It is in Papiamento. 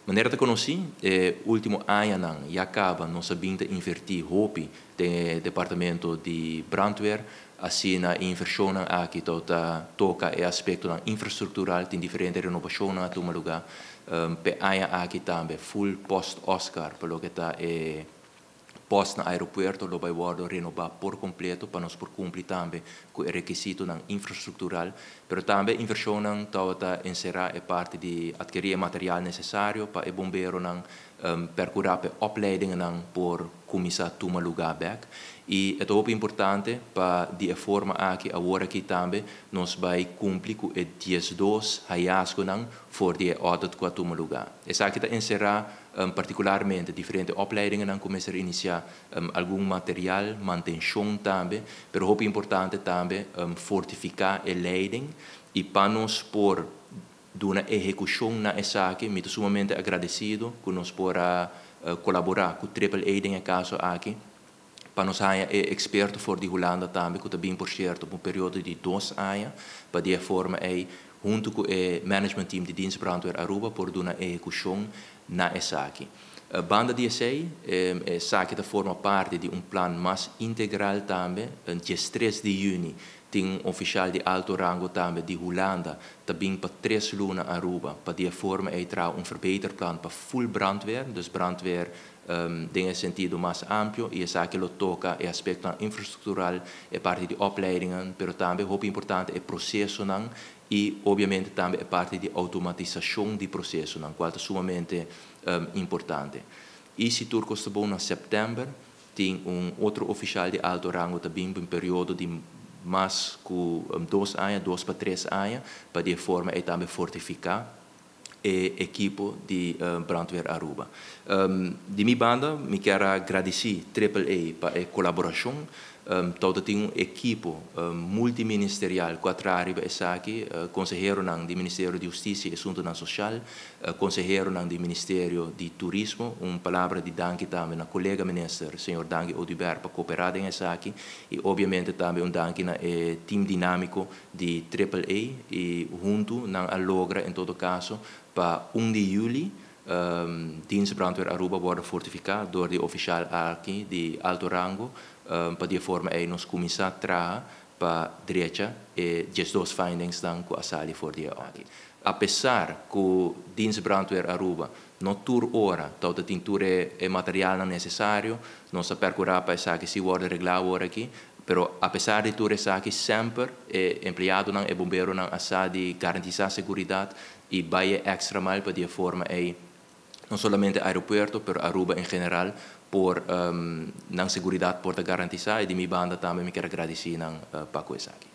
Manera ta conoci, e ultimo añanan ya caba nos a bin ta inverti hopi den departamento di brandweer. Asina e inversionnan aki ta toca e aspectonan infrastructural, tin diferente renovacionnan a tuma luga. P'e aña aki tambe full post Oscar, pa loke ta e post na aeropuerto, lo bay wordo renoba por completo pa nos por cumpli tambe cu e requisitonan infrastructural, pero tambe inversionnan ta encera e parti di adkeri material necesario pa e bomberonan, percura pa opleidingnan por cuminsa tuma luga bek. Y ta hopi importante pa di e forma aki awor aki tambe nos bay cumpli cu e 12 hallazgonan for di audit cu a tuma luga. Esaki ta encera particularmente diferente opleidingen cuminsa inicia, algun material, mantencion tambe, pero hopi importante tambe fortifica e leiding y pa nos por duna ehecucion na esaki. Mi ta sumamente agradecido cu nos por a colabora cu Triple A den e caso aki, pa nos haya e experto for di Hulanda tambe, cu tambe, por cierto, un periodo di 2 aña, pa di forma ey, hunto cu e management team di Dienst Brandweer Aruba, por duna ehecucion na esaki. Banda di esey, esaki ta forma parti di un plan mas integral tambe. Dia 3 di juni, tin un oficial di alto rango tambe di Hulanda, tambe pa 3 luna Aruba, pa di forma ey traha un verbeterplan pa full brandweer, dus brandweer den sentido mas amplio, y esaki lo toca e aspecto infrastructural, e parti di opleidingen, pero tambe, hopi importante, e procesonan y obviamente tambe e parti di automatisacion di procesonan, cual ta sumamente importante. Y si tur cos ta bon, na september, tin un otro oficial di alto rango tambe un periodo di mas cu 2 aña, 2 pa 3 aña, pa di forma ey tambe fortifica e ekipo di Brandweer Aruba. Di mi banda, mi kier gradici Triple A pa e colaboracion. Tur tin un ekipo multiministerial cu a traha riba esaki, conseheronan di Ministerio di Husticia y Asuntonan Social, conseheronan di Ministerio di Turismo, un palabra di danki tambe na colega minister, señor Dangui Oduber, pa coopera den esaki, y obviamente tambe un danki na team dinamico di Triple A, y hunto nan a logra en todo caso pa 1 di juli Dienst Brandweer Aruba wordo fortifica door di oficial aki di alto rango, pa di forma ey nos cuminsa traha pa drecha e 12 findings nan cu a sali for di audit. Apesar cu Dienst Brandweer Aruba no tur ora tin tur e material necesario, nos a percura pa esaki si wordo regla awor aki, pero apesar di tur esaki, semper e empleadonan y bomberonan a sa di garantisa seguridad y bay extra mile pa di forma ey no solamente aeropuerto, pero Aruba en general por nan seguridad por ta garantisa. Y di mi banda tambe mi kier gradici nan pa esaki.